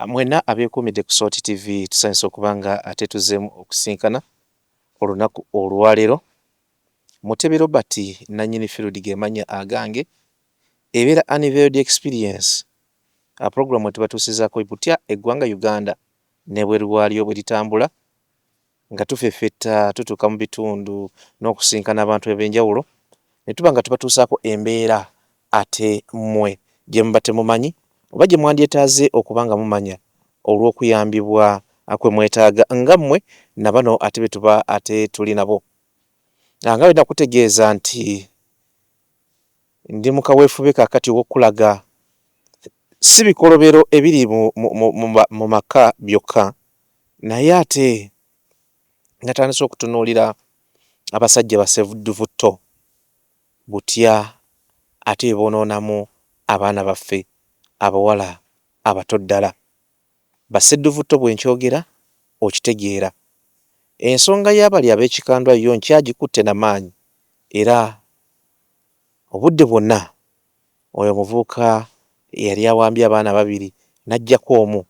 Mwenna abeekuumidde ku Salt TV, tusanyuse okuba nga ate tuzzeemu okusinkana olunaku olwaleero. Mutebi Robert nannyini field ge mannya agange. Ebeera Unveiled Experience, program tubatuusizaako butya eggwanga Uganda n'ebweru waalyo bwe litambula, nga tufeffetta tutuuka mu bitundu n'okusinkana abantu ab'enjawulo ne tuba nga tubatuusaako embeera ate mmwe gye muba temumanyi oba gye mwandyetaaze okuba nga mumanya olw'okuyambibwa kwe mwetaaga nga mmwe na bano ate be tuba ate tuli nabo. Nga bwe nakutegeeza nti ndi mu kaweefube kaakati ow'okulaga si bikolobero ebiri mu maka byokka, naye ate natandise okutunuulira abasajja basseduvutto butya ate bwe boonoonamu abaana baffe abawala abato ddala. Basseduvutto bwe nkyogera okitegeera. Ensonga y'abali ab'ekikandwa yo nkyagikutte na maanyi, era obudde bwonna oyo omuvubuka eyali awambye abaana babiri n'aggyako omu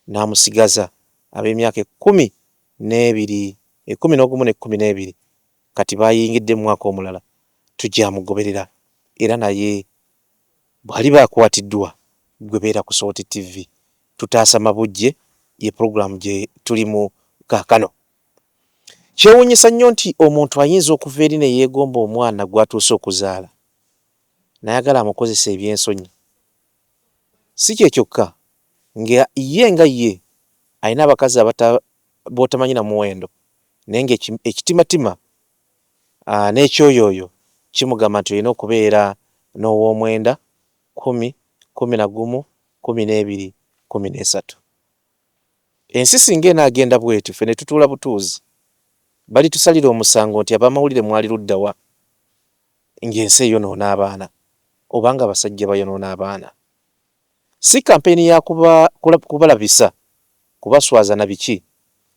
n'amusigaza ab'emyaka 12, 11 ne 12, kati bayingidde mu mwaka omulala, tugyamugoberera era naye bw'aliba akwatiddwa. Gwe beera ku Salt TV, Tutaasa Mabujje ye pulogulaamu gye tulimu kaakano. Kyewuunyisa nnyo nti omuntu ayinza okuva eri ne yeegomba omwana gw'atuuse okuzaala n'ayagala amukozesa ebyensonyi. Si kye kyokka, nga ye nga ye alina abakazi b'otamanyi na muwendo, naye ng'ekitimatima n'ekyoyooyo kimugamba nti olina okubeera n'ow'omwenda, 10, 11, 12, 13. Ensi singa enaagenda bw'etyo, ffe ne tutuula butuuzi, balitusalira omusango nti ab'amawulire mwali ludda wa ng'ensi eyonoona abaana oba nga abasajja bayonoona abaana. Si kampeyini ya kubalabisa, kubaswaza na biki,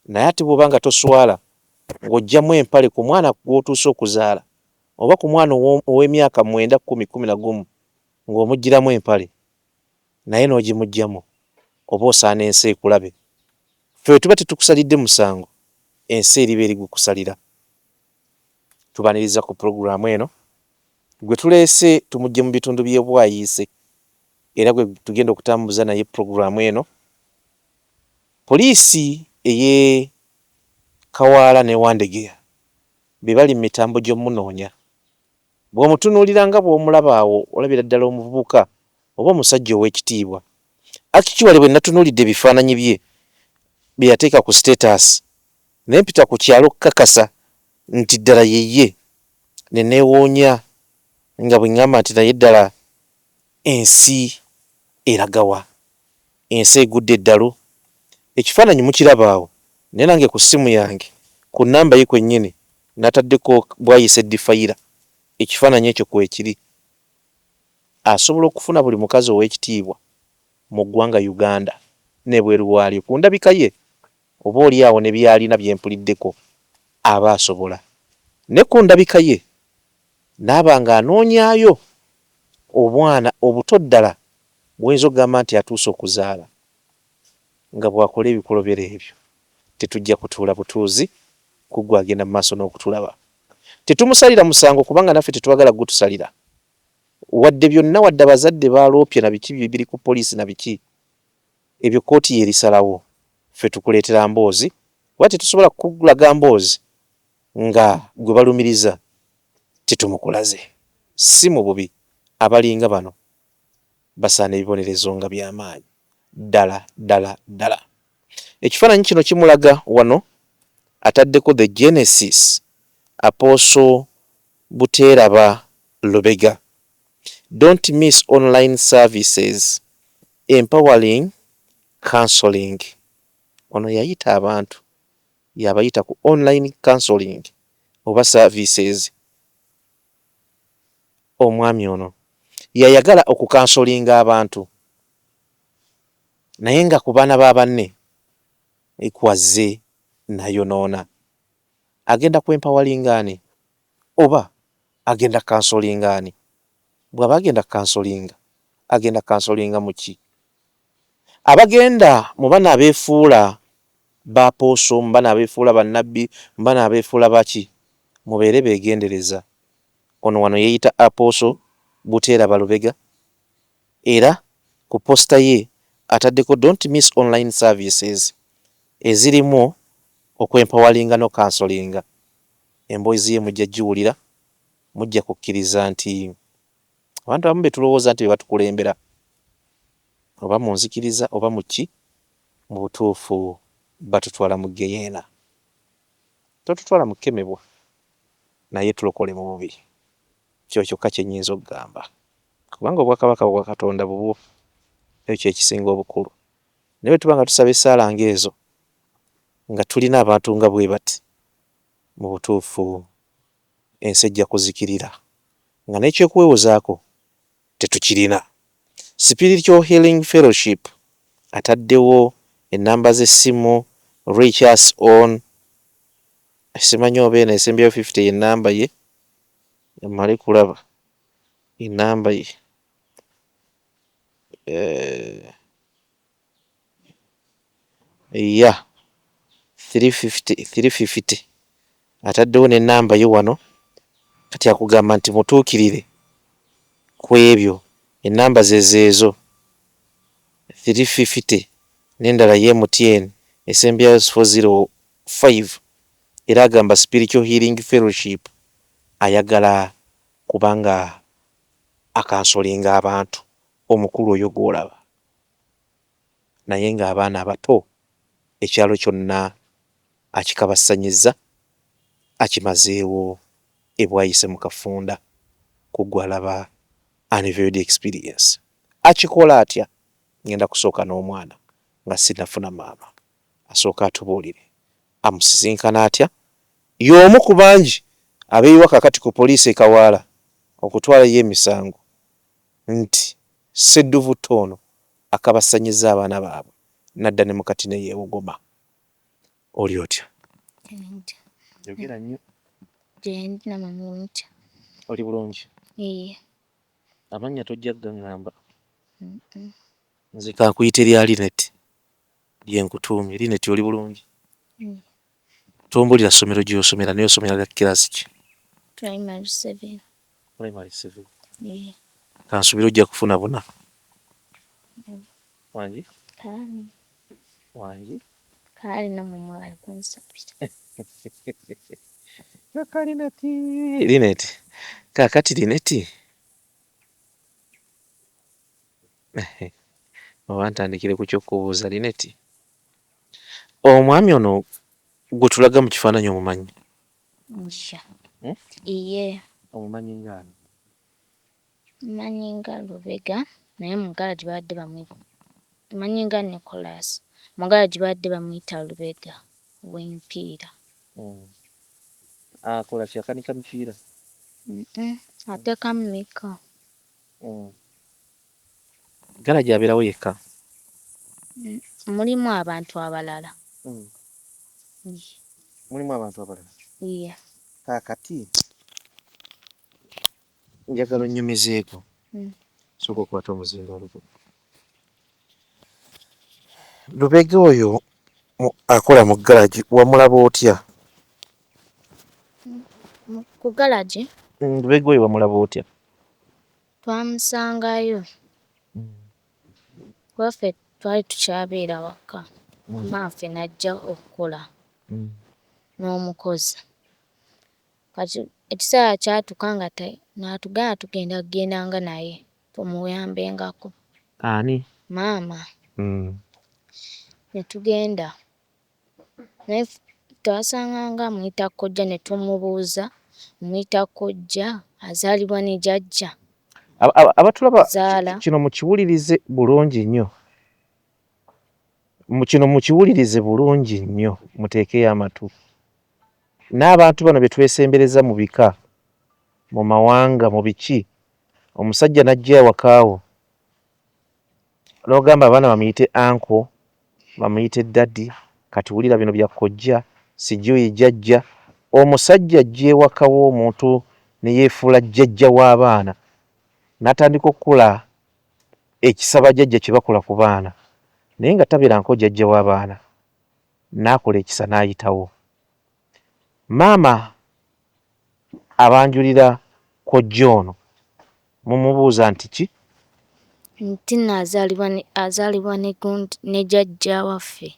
naye ate bw'oba nga toswala ng'oggyamu empale ku mwana gw'otuuse okuzaala oba ku mwana ow'emyaka 9, 10, 11 ng'omuggyiramu empale naye n'ogimuggyamu, oba osaana ensi ekulabe. Ffe bwe tuba tetukusalidde musango, ensi eriba erigukusalira. Tubaniriza ku pulogulaamu eno. Gwe tuleese tumuggye mu bitundu by'e Bwayiise era gwe tugenda okutambuza naye pulogulaamu eno. Poliisi ey'e Kawaala ne Wandegeya be bali mu mitambo gy'omumunoonya. Bw'omutunuulira nga bw'omulaba awo olabira ddala omuvubuka oba omusajja ow'ekitiibwa. Actually bwe natunuulidde ebifaananyi bye bye yateeka ku status ne mpita ku kyalo okukakasa nti ddala ye ye ne neewuunya nga bwe ŋŋamba nti naye ddala ensi eraga wa? Ensi egudde eddalu. Ekifaananyi mukiraba awo, naye nange ku ssimu yange ku nnamba ye kwennyini nataddeko Bwayiise Defayira, ekifaananyi ekyo kwekiri. Asobola okufuna buli mukazi ow'ekitiibwa mu ggwanga Uganda n'ebweru waalyo. Ku ndabika ye oba oli awo ne by'alina bye mpuliddeko aba asobola. Ne ku ndabika ye n'aba ng'anoonyaayo obwana obuto ddala bw'oyinza okugamba nti atuuse okuzaala nga bw'akola ebikolobero ebyo. Tetujja kutuula butuuzi ku ggwe agenda mu maaso n'okutulaba. Tetumusalira musango kubanga naffe tetwagala kugutusalira. Wadde byonna, wadde abazadde baaloopye na biki biri ku poliisi na biki, ebyo kkooti y'erisalawo. Ffe tukuleetera mboozi kuba tetusobola kukulaga mboozi nga gwe balumiriza tetumukulaze. Si mu bubi, abalinga bano basaana ebibonerezo nga bya maanyi ddala ddala ddala. Ekifaananyi kino kimulaga wano ataddeko The Genesis Apostle Buteeraba Lubega. Don't miss online services empowering counseling. Ono yayita abantu, yabayita ku online counseling oba services. Omwami ono yayagala okukansolinga abantu naye nga ku baana ba banne kwazze nayonoona. Agenda kwempawalinga ani oba agenda kansolinga ani? Bw'aba agenda kansolinga, agenda kansolinga mu ki? Abagenda mu bano abeefuula ba apostle, mu bano abeefuula bannabbi, mu bano abeefuula baki, mubeere beegendereza. Ono wano yeeyita Apostle Buteera Balubega era ku poster ye ataddeko don't miss online services ezirimu okw'empowering'a n'okucounseling'a. Emboozi ye mujja giwulira, mujja kukkiriza nti abantu abamu be tulowooza nti be batukulembera oba mu nzikiriza oba mu ki, mu butuufu batutwala mu ggeyeena. Totutwala mu kkemebwa naye tulokole mu bubi. Kyo kyokka kye nnyinza okugamba kubanga obwakabaka bwa Katonda bubwo, ekyo kye kisinga obukulu. Naye bwe tuba nga tusaba essaala ng'ezo nga tulina abantu nga bwe bati, mu butuufu ensi ejja kuzikirira nga n'ekyokwewozaako tetukirina. Spiritual Healing Fellowship ataddewo ennamba z'essimu, reach us on, simanyi oba eno esembyeyo 50 ye nnamba ye, mmale kulaba ennamba ye. Ya 350 350 ataddewo n'ennamba ye wano. Kati akugamba nti mutuukirire ku ebyo, ennamba ze zeezo 350 n'endala ye MTN esembyayo 405. Era agamba Spiritual Healing Fellowship ayagala kubanga acounselinga abantu. Omukulu oyo gw'olaba naye ng'abaana abato ekyalo kyonna akikabassanyizza, akimazeewo ebwayise mu kafunda ku gw'alaba unveiled experience. Akikola atya? Ngenda kusooka n'omwana nga sinnafuna maama, asooka atubuulire amusisinkana atya. Y'omu ku bangi abeeyiwa kaakati ku poliisi e Kawaala okutwalayo emisango nti ssedduvutto ono akabassanyizza abaana baabwe n'adda ne mu kati ne yeewogoma. Oli otya? Ntya. Yogera nnyo. Gyendi nammwe mutya? Oli bulungi? Ee. Amannya tojja kugaŋŋamba. Nze kankuyite lya Linet lye nkutuumye. Linet, oli bulungi? Mm. Tombulira ssomero gy'osomera naye osomera lya kiraasi ki? Primary 7. Primary 7. Ee. Kansubire ojja kufuna buna. Wangi? Kaali. Wangi? Kaali nammwe mwebale kunsabira. Kaka Linet. Linet. Kaakati Linet. Oba ntandikire ku ky'okubuuza Linet. Omwami ono gwe tulaga mu kifaananyi omumanyi? Ntya. Hmm? Iye. Omumanyi ng'ani? Mmanyi nga Lubega naye mu garage babadde bamuyita, mmanyi nga Nicholas. Mu garage babadde bamuyita Lubega w'emipiira. Akola ki? Akanika mipiira? Ateekamu mikka. Garage abeerawo yekka? Mulimu abantu abalala. Mulimu abantu abalala? Iye. Kaakati njagala onnyumizeeko. Sooka okwate omuzindaalo guno. Lubega oyo akola mu garage wamulaba otya? Ku garage? Lubega oyo wamulaba otya? Twamusangayo. Kuba ffe twali tukyabeera waka. Maama waffe n'ajja okukola n'omukozi. Kati ekiseera kyatuuka nga n'atugamba tugenda kugendanga naye tumuyambengako. Ani? Maama. Ne tugenda. Naye twasanga nga amuyita kojja ne tumubuuza, omuyita kojja azaalibwa ne jjajja? Abatulaba Zaala. kino mukiwulirize bulungi nnyo. Kino mukiwulirize bulungi nnyo, muteekeyo amatu. N'abantu bano be twesembereza mu bika, mu mawanga, mu biki, omusajja n'ajja awakaawo n'ogamba abaana bamuyite uncle, bamuyite daddy, kati wulira bino bya kojja, sijui jjajja. Omusajja ajja ewaka w'omuntu ne yeefuula jjajja w'abaana n'atandika okukola ekisaba jjajja kye bakola ku baana. Naye nga tabeeranko jjajja w'abaana n'akola ekisa n'ayitawo. Maama abanjulira kojja ono mumubuuza nti ki? Nti nno azaalibwa ne azaalibwa ne gundi ne jjajja waffe.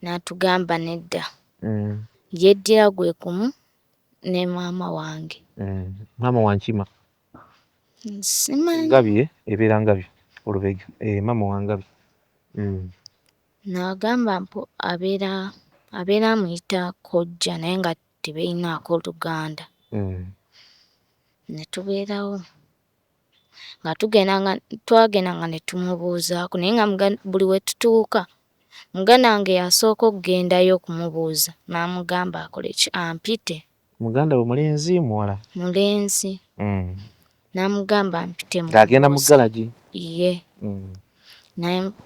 N'atugamba nedda. Yeddira gwe gumu ne maama wange. Maama wa Nkima? Simanyi. Ngabi eh? Ebeera Ngabi Olubega. Eh, maama wa Ngabi. N'agamba mbu abeera abeera amuyita kojja naye nga tebeeyinaako luganda. Ne tubeerawo nga tugendanga twagendanga ne tumubuuzaako naye nga buli we tutuuka muganda wange y'asooka okugendayo okumubuuza n'amugamba akole ki ampite. Muganda we mulenzi muwala? Mulenzi. N'amugamba ampite Ng'agenda mu mubuuze. galagi? Ye.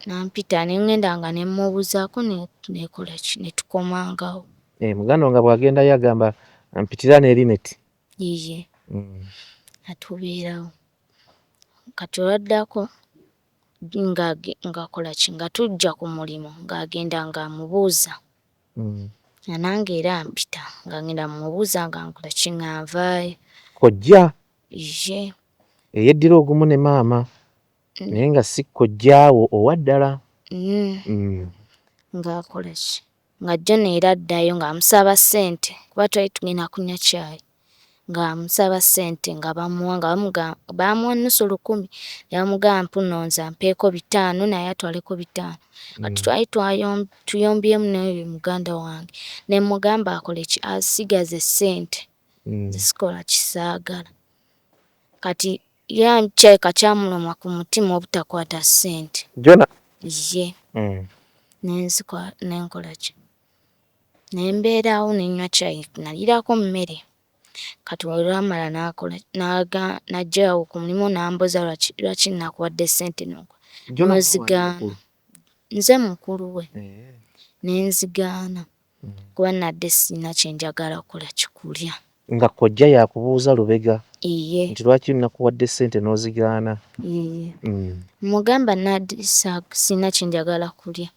N'ampita ne ŋŋenda nga ne mmubuuzaako nekola ki ne tukomangawo. Eh, muganda wo nga bw'agendayo agamba mpitira ne Linet. Ye. Atubeerawo. Kati olwaddako ng'akola ki nga tujja ku mulimu ng'agenda ng'amubuuza. Nga nange era ampita nga ngenda mmubuuza nga nkola ki nga nvaayo. Kojja? Ye. Eyeddira ogumu ne maama naye nga si kojjaawo owa ddala. Ng'akola ki nga John era addayo ng'amusaba ssente kuba twali tugenda kunywa caayi ng'amusaba ssente nga bamuwa nga baamuwa nnusu lukumi ne bamugamba mbu nno nze ampeeko bitaano naye atwaleko bitaano. Kati twali tuyombyemu n'oyo muganda wange ne mmugamba akole ki asigaze ssente nze sikola ki saagala. Kati ye kirabika kyamuluma ku mutima obutakwata ssente. Jona? Ye. Ne nkola ki ne mbeerawo ne nnywa caayi naliirako mmere. Kati olwamala n'akola n'ajja awo ku mulimu n'ambuuza lwaki nakuwadde ssente n'ozigaana. Nze mukulu we. Ne nzigaana kuba nadde sirina kye njagala kukola ki kulya. Nga kojja yakubuuza Lubega? Iye. Nti lwaki nakuwadde ssente n'ozigaana? Iye. Mugamba nadde sirina kye njagala kulya.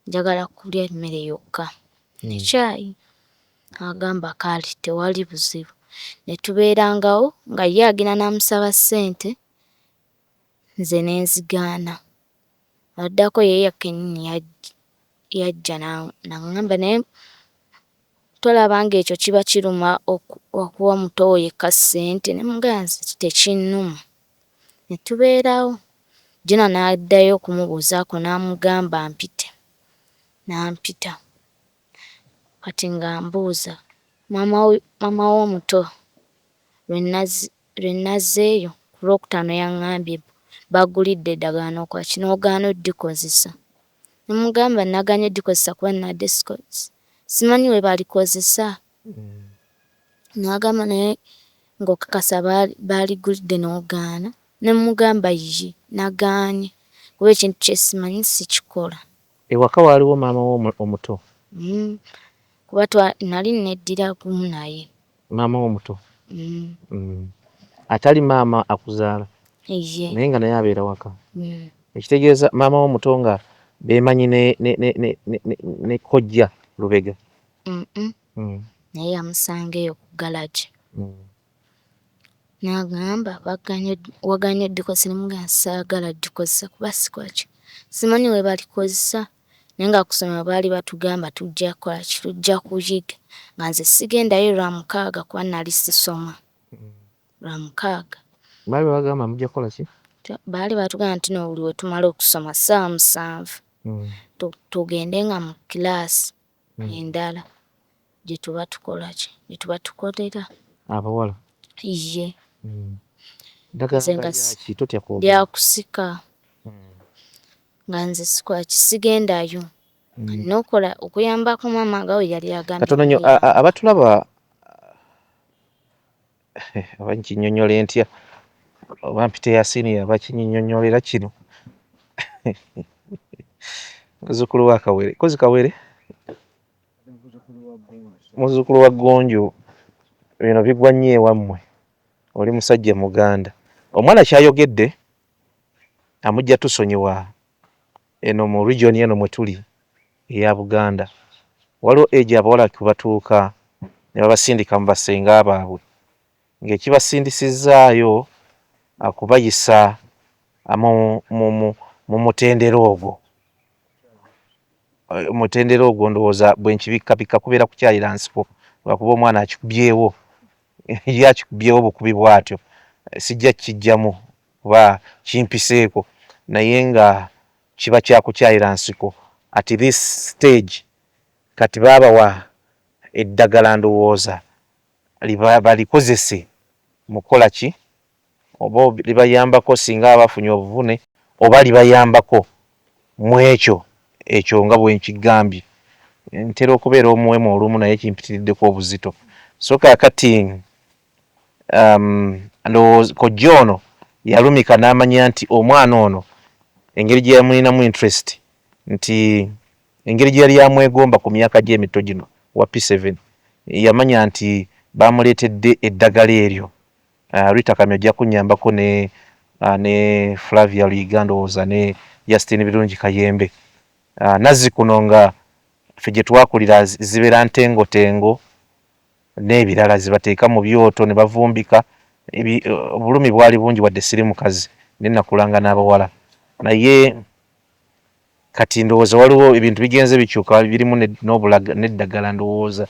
Njagala kulya emmere yokka. Ne caayi. Agamba kale tewali buzibu. Ne tubeerangawo nga ye agenda n'amusaba ssente nze ne nzigaana. Addako ye kennyini yajja n'aŋŋamba naye tolaba ng'ekyo kiba kiruma okuwa muto wo yekka ssente ne mmugamba nze tekinnuma. Ne tubeerawo. Jona n'addayo okumubuuzaako n'amugamba ampite. N'ampita. Kati ng'ambuuza maama wo omuto lwe nazzeeyo ku Lwokutaano yaŋŋambye bagulidde eddagala n'okola ki n'ogaana oddikozesa. Ne mmugamba nagaanye oddikozesa kuba nadde simanyi we balikozesa. N'agamba naye ng'okakasa baaligulidde n'ogaana. Ne mmugamba ye nagaanye kuba ekintu kye simanyi sikikola. Ewaka waaliwo maama wo omuto? Kuba nali neddira gumu naye. Maama wo omuto? Atali maama akuzaala? Ye. Naye nga naye abeera waka? Ekitegeeza maama wo omuto nga beemanyi ne kojja Lubega? Naye yamusanga eyo ku galagi. N'agamba wagaanye oddikozesa ne mmugamba saagala ddikozesa kuba sikola ki simanyi we balikozesa naye nga ku ssomero baali batugamba tujja kukola ki tujja kuyiga nga nze sigendayo Lwamukaaga kuba nali sisoma. Lwamukaaga. Baali babagamba mujja kukola ki? Baali batugamba nti nno buli we tumala okusoma ssaawa 7 tugendenga mu kiraasi endala gye tuba tukola ki gye tuba tukolera. Abawala? Ye. Ddagala nga lyaki totya kwogera? Lya kusika. Nga nze sikola ki sigendayo. N'okola okuyambako maama nga bwe yali agambye. Katono nnyo abatulaba oba nkinnyonnyole ntya oba mpite Yasini yaba kinnyonnyolera kino. Muzzukulu wa Kawere. Kozi Kawere? Muzzukulu wa Ggonjo. Bino bigwa nnyo ewammwe. Oli musajja Muganda. Omwana ky'ayogedde amujja tusonyiwa. Eno mu region eno mwe tuli eya Buganda waliwo age abawala kwe batuuka ne babasindika mu basenga baabwe, ng'ekibasindisizaayo akubayisa mu mutendera ogwo. Mutendera ogwo ndowooza bwe nkibikkabikka kubeera kukyalira nsiko, lwakuba omwana akikubyewo, ye akikubyewo bukubi bw'atyo, sijja kijjamu kuba kimpiseeko, naye nga kiba kyakukyalira nsiko at this stage. Kati baabawa eddagala, ndowooza balikozese mukola ki, oba libayambako singa abafunye obuvune, oba libayambako mu ekyo ekyo nga bwe nkigambye. Ntera okubeera omuwemu olumu, naye kimpitiriddeko obuzito. So kaakati ndowooza kojja ono yalumika n'amanya nti omwana ono engeri gye yamulinamu interest, nti engeri gye yali amwegomba ku myaka gye emito gino wa P7, yamanya nti bamuleetedde eddagala eryo. Rita Kamya ojja kunnyambako ne Flavia Luyiga, ndowooza ne Justin Birungi Kayembe. Nazzi kuno nga ffe gye twakulira zibeera ntengotengo n'ebirala zibateeka mu byoto ne bavumbika. Obulumi bwali bungi, wadde siri mukazi naye nakulanga n'abawala. Naye kati ndowooza waliwo ebintu bigenze bikyuka, birimu n'eddagala, ndowooza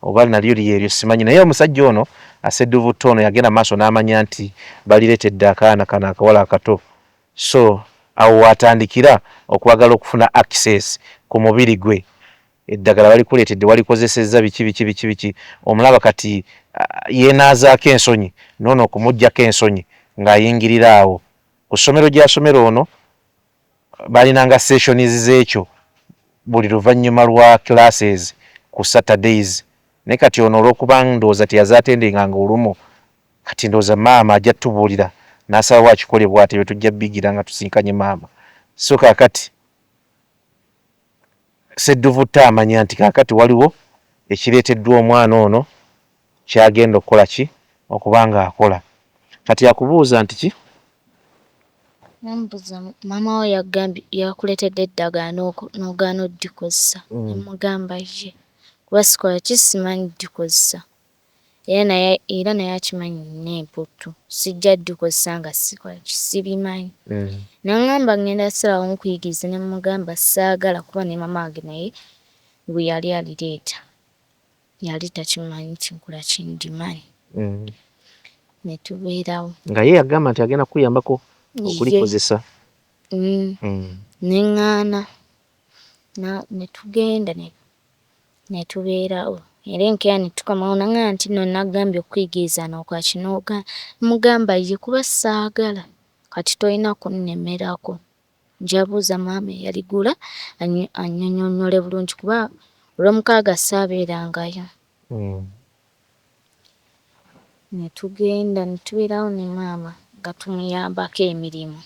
oba nalyo lyeryo, simanyi. Naye omusajja ono asedduvutto ono yagenda maaso n'amanya nti balireetedde akaana kano akawala akato, so awo watandikira okwagala okufuna access ku mubiri gwe. Eddagala balikuleetedde, walikozesezza biki biki biki biki, omulaba kati yeenaazaako ensonyi noono okumuggyako ensonyi ng'ayingirira awo ku ssomero gy'asomera. Ono balinanga sessions z'ekyo buli luvannyuma lwa classes ku Saturdays, naye kati ono olw'okuba ndowooza teyazaatendenganga olumu, kati ndowooza maama ajja tubuulira n'asalawo akikole bw'ati. Ebyo tujja bigira nga tusinkanye maama. So kaakati sedduvutta amanya nti kaakati waliwo ekireeteddwa omwana ono kyagenda okukola ki, okuba nga akola. Kati akubuuza nti ki? Nambuuza, maama we yagambye yakuleetedde eddagala n'ogaana oddikozesa. Nemugamba ye, kuba sikola ki, simanyi ddikozesa, era naye akimanyi nina emputtu, sijja ddikozesa nga sikola ki, sibimanyi. Naŋŋamba ngenda ssalawo nkuyigirize, ne mugamba saagala, kuba ne maama wange naye bwe yali alireeta yali takimanyi nti nkola ki, ndimanyi. Ne tubeerawo. Nga ye yagamba nti agenda kukuyambako okulikozesa. Ne ŋŋaana, ne tugenda ne tubeerawo, era enkeera ne tukomawo naŋŋamba nti nno nagambye okukuyigiriza n'okola ki, n'ogaana. Mugamba ye, kuba saagala, kati tolina kunnemerako, nja buuza maama eyaligula annyonnyole bulungi, kuba olwomukaaga saabeerangayo. Ne tugenda ne tubeerawo ne maama nga tumuyambako emirimu.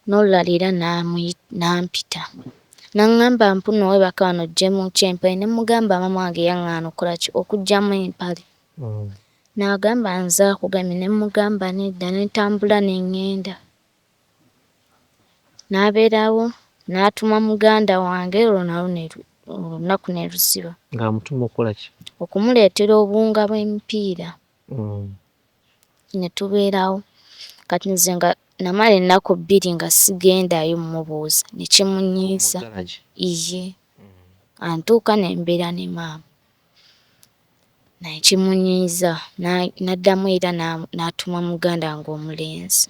N'olulala era n'ampita n'aŋŋamba mpuno weebaka wano oggyemu ki empale, ne mugamba maama wange yaŋŋaana okukola ki, okuggyamu empale. N'agamba nze akugambye, ne mugamba nedda, ne ntambula ne ŋŋenda. N'abeerawo n'atuma muganda wange, olwo nalwo olunaku ne luziba. Ng'amutuma okukola ki? Okumuleetera obuwunga bw'emipiira. Ne tubeerawo. Kati nze nga namala ennaku 2 nga sigendayo mmubuuza, ne kimunyiiza. Iye. Antuuka ne mbeera ne maama. Naye kimunyiiza, n'addamu era n'atuma muganda wange omulenzi.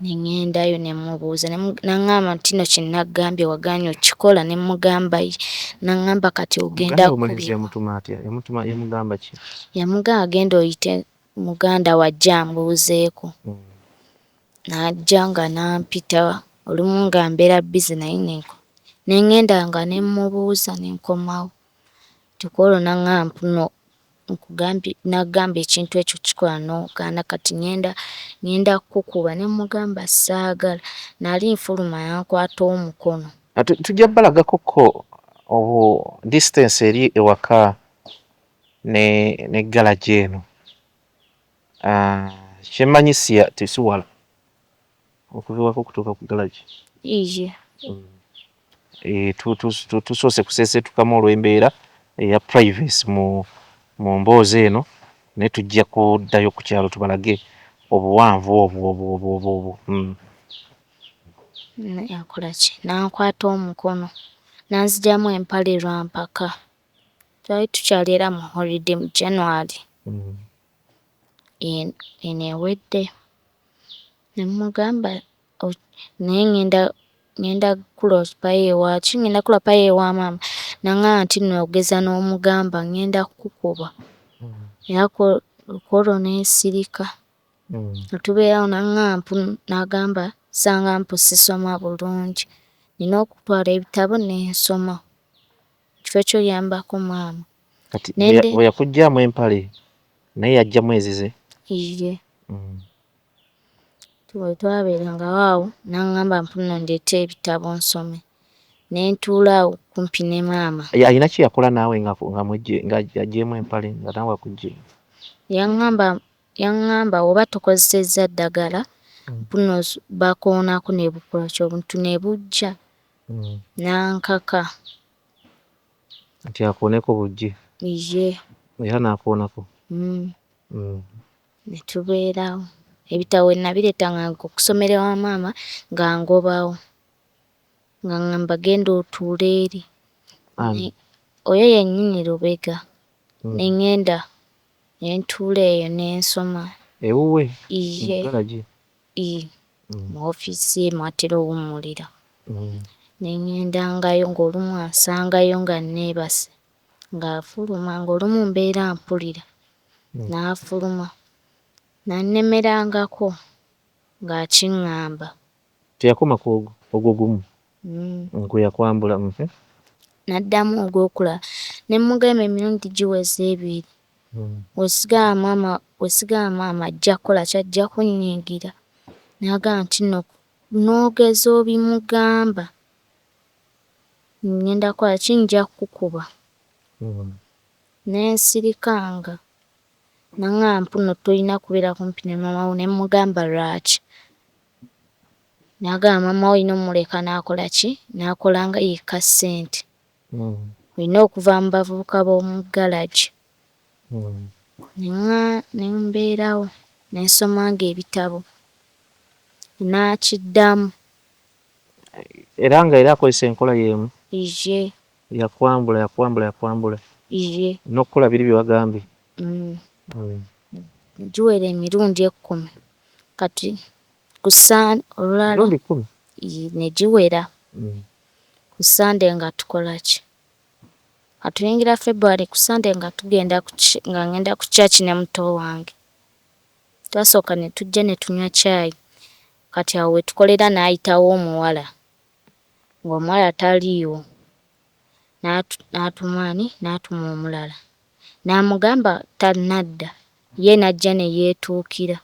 Ne ŋŋendayo ne mmubuuza, n'aŋŋamba nti nno kye naggambye wagaanye okukikola, ne mmugamba ye. N'aŋŋamba kati ogenda Omulenzi yamutuma atya? Yamugamba ki? Yamugamba genda oyite muganda wo ajje ambuuzeeko. N'ajja nga n'ampita, olumu nga mbeera busy naye ne ŋŋenda nga ne mmubuuza ne nkomawo. Nti kwolwo n'aŋŋamba mpuno nkugambye, nagamba ekintu ekyo kikola n'ogaana, kati ŋŋenda kukuba, ne mmugamba saagala. Nali nfuluma n'ankwata omukono. Tujja balagako ko obu distance eri ewaka ne garage eno. Kyemmanyi si wala okuva ewaka okutuuka ku garage. Iye. Eh, tusoose kuseeseetukamu olw'embeera eya privacy mu mu mboozi eno, naye tujja kuddayo ku kyalo tubalage obuwanvu obwo obwo obwo obwo obwo. Yakola ki, n'ankwata omukono n'anzigyamu empale lwampaka. Twali tukyali era mu holiday mu January. Eno ewedde. Ne mmugamba naye ngenda ngenda kukuloopayo ewa ki, ngenda kukuloopayo ewa maama. N'angamba nti nno ogeza n'omugamba ngenda kkukuba. Era kwolwo nensirika. Netubeerawo n'angamba mbu n'agamba nsanga mbu sisoma bulungi, nina okutwala ebitabo nensoma mukifo ky'oyambako maama. Kati bwe yakuggyaamu empale naye yaggyamu ezize? Iyye. Bwe twabeerangawo awo n'angamba mbu nno ndeete ebitabo nsome. Ne ntuula awo kumpi ne maama. Alina kye yakola naawe nga ng'aggyeemu empale nga naawe akuggyeemu? Yaŋŋamba yaŋŋamba bw'oba tokozesezza ddagala mbu nno bakoonako ne bukola ki obuntu ne bujja. N'ankaka. Nti akooneko bujje? Iyye. Era n'akoonako? Mm. Ne tubeerawo. Ebitabo bwe nabireetanga okusomera ewa maama ng'angobawo. Ng'aŋŋamba genda otuule eri. Ani? Oyo yennyini Lubega. Ne ŋŋenda ne ntuula eyo ne nsoma. Ewuwe? Iyye. Mu ggalagi? Ii, mu woofiisi ye mw'atera owummulira. Ne ŋŋendangayo ng'olumu ansangayo nga neebase, ng'afuluma ng'olumu mbeera mpulira, n'afuluma. N'annemerangako ng'akiŋŋamba. Teyakoma ku ogwo, ogwo gumu? Gwe yakwambula. N'addamu ogwokulala ne mmugamba emirundi giweze ebiri, bw'osigala maama bw'osigala maama ajja kukola ki ajja kunnyiigira. N'agamba nti nno n'ogeza obimugamba, ngenda kukola ki nja kkukuba. Ne nsirikanga. N'angamba mbu nno toyina kubeera kumpi ne maama wo ne mmugamba lwaki? N'agamba maama wo olina ommuleka n'akola ki n'akolanga yekka ssente. Olina okuva mu bavubuka b'omu ggalagi. Ne mbeerawo ne nsomanga ebitabo. N'akiddamu. Era nga era akozesa enkola y'emu? Iyye. Yakwambula yakwambula yakwambula? Iyye. N'okukola biri bye wagambye? Mm. Giwera emirundi ekkumi. Kati ku olulala Emirundi kkumi? Ne giwera. Ku Ssande nga tukola ki? Nga tuyingira February ku Ssande nga tugenda nga ngenda ku church ne muto wange. Twasooka ne tujja ne tunywa caayi. Kati awo we tukolera n'ayitawo omuwala, ng'omuwala taliiwo. N'atuma ani? N'atuma omulala. N'amugamba tannadda. Ye n'ajja ne yeetuukira.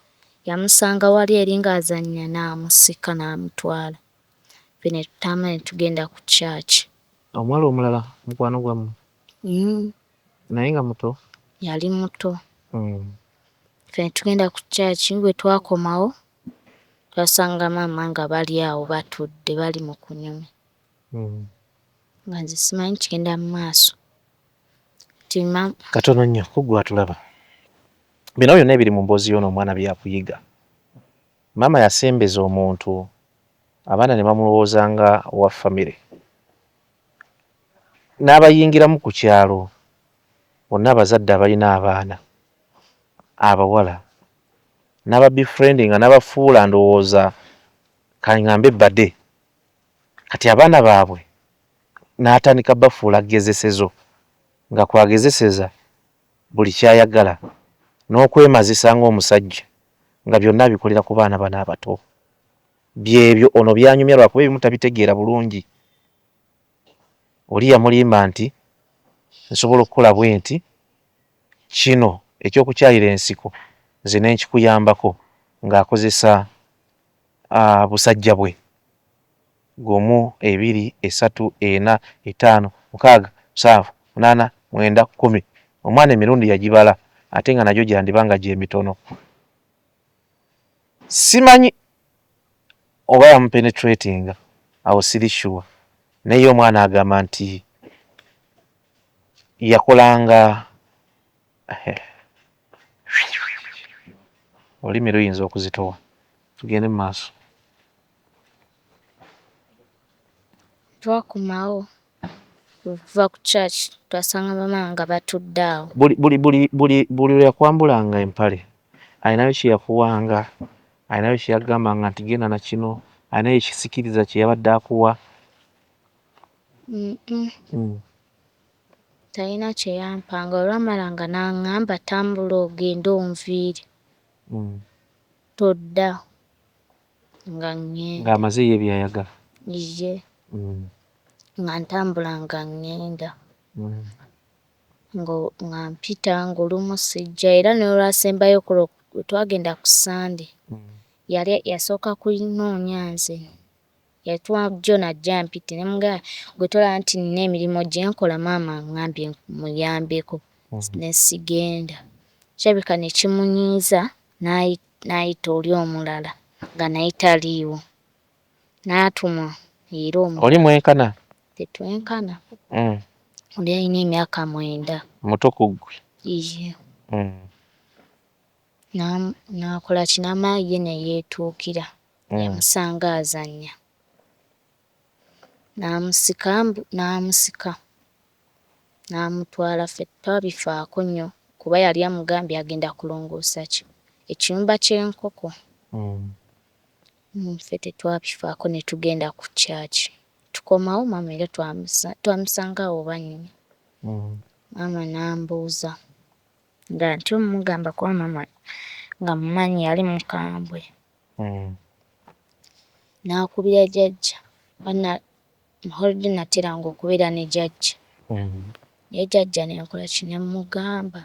Yamusanga wali eri ng'azannya n'amusika n'amutwala. Ffe ne tutambula ne tugenda ku church. Omuwala omulala mukwano gwammwe? Mm. Naye nga muto? Yali muto. Ffe ne tugenda ku church bwe twakomawo twasanga maama nga bali awo batudde bali mu kunyumya. Nga nze simanyi kigenda mu maaso. Katono nnyo ku ggwe atulaba. Bino byonna ebiri mu mboozi y'ono omwana byakuyiga. Maama yasembeza omuntu abaana ne bamulowooza nga wa famire n'abayingiramu ku kyalo bonna abazadde abalina abaana abawala n'ababefriendinga n'abafuula ndowooza kangambe bade kati abaana baabwe n'atandika bafuula gezesezo nga kwagezeseza buli ky'ayagala n'okwemazisa ng'omusajja nga byonna abikolera ku baana bano abato. Byebyo ono by'anyumya lwakuba ebimu tabitegeera bulungi. Oli yamulimba nti nsobola okukola bwenti, kino eky'okukyalira ensiko nze ne nkikuyambako ng'akozesa busajja bwe. Gumu, ebiri, esatu, ena, etaano, mukaaga, musanvu, munaana, mwenda, kkumi. Omwana emirundi yagibala ate nga nagyo gyandiba nga gye mitono. Simanyi oba yamupenetratinga. Awo siri sure, naye omwana agamba nti yakolanga, olulimi luyinza okuzitowa. Tugende mu maaso. Twakomawo okuva ku church, twasanga bamaama nga batudde awo. Buli lwe yakwambulanga empale, alinayo kye yakuwanga, alinayo kye yagambanga nti genda na kino, alinayo ekisikiriza kye yabadde akuwa? Talina kye yampanga. Olwamalanga n'aŋŋamba tambula ogende onviire. Todda, nga ŋŋenda. Ng'amaze ye by'ayagala. Ye. Nga ntambula nga ŋŋenda. Nga mpita ng'olumu sijja, era n'olwasembayo ku lwo lwe twagenda ku Ssande. Yali yasooka kunoonya nze. Yatuma John ajje ampite ne mmugamba gwe tolaba nti nnina emirimu gye nkola, maama aŋŋambye mmuyambeko ne sigenda. Kirabika ne kimunyiiza n'ayita oli omulala nga naye taliiwo. N'atuma era Oli mwenkana? Tetwenkana. Oli alina emyaka 9. Muto ku ggwe? Ye. N'akola ki, n'amala ye ne yeetuukira. Yamusanga azannya. N'amusika mbu n'amusika. N'amutwala. Ffe twabifaako nnyo kuba yali amugambye agenda kulongoosa ki? Ekiyumba ky'enkoko. Ffe tetwabifaako ne tugenda ku church. Tukomawo maama era twamusanga awo bannyumya. Maama n'ambuuza nga ntya ommugamba kuba maama nga mmumanyi yali mukambwe. N'akubira jjajja, holiday nateranga okubeera ne jjajja. Naye jjajja ne nkola ki, ne mmugamba.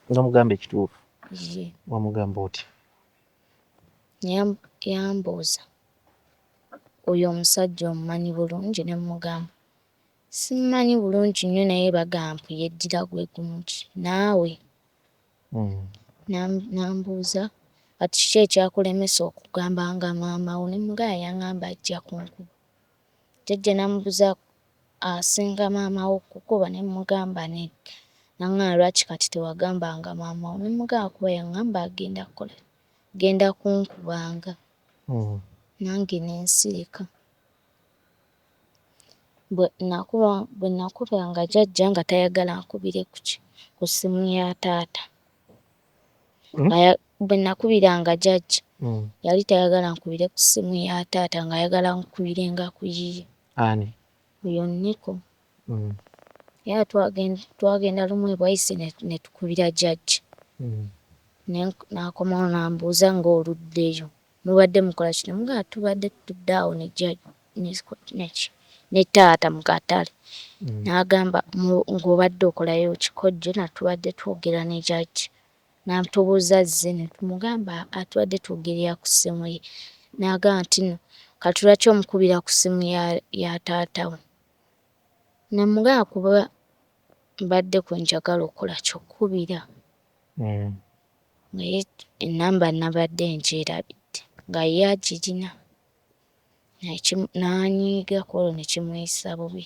N'omugamba ekituufu? Ye. Wamugamba otya? Yambuuza oyo omusajja omumanyi bulungi? Ne mmugamba simumanyi bulungi nnyo, naye bagamba mbu yeddira gwe gumu ki naawe. N'ambuuza kati kiki ekyakulemesa okugambanga maama wo? Ne mmugamba yaŋŋamba ajja kunkuba. Jjajja n'amubuuza asinga maama wo okkukuba? Ne mmugamba nedda. N'aŋŋamba lwaki kati tewagambanga maama wo? Ne mmugamba kuba yaŋŋamba agenda kukola, agenda kunkubanga. Nange ne nsirika. Bwe nakubanga jjajja nga tayagala nkubire ku ki, ku ssimu ya taata. Bwe nakubiranga jjajja yali tayagala nkubire ku ssimu ya taata, ng'ayagala nkubirenga ku yiye. Ani? Oyo Nico. Era twagenda lumu e Bwaise ne tukubira jjajja. N'akomawo n'ambuuza ng'oluddeyo. Mubadde mukola ki? Ne mmugamba tubadde tutudde awo ne ne taata mu katale. N'agamba ng'obadde okolayo ki? Ko Jona tubadde twogera ne jjajja. N'atubuuza azze ne tumugamba tubadde twogerera ku ssimu ye. N'agamba nti nno kati lwaki omukubira ku ssimu ya taata we? Ne mmugamba kuba mbadde kwe njagala okukola ki, okkubira. Naye ennamba nabadde ngyerabidde nga ye agirina. N'anyiiga ku olwo ne kimuyisa bubi.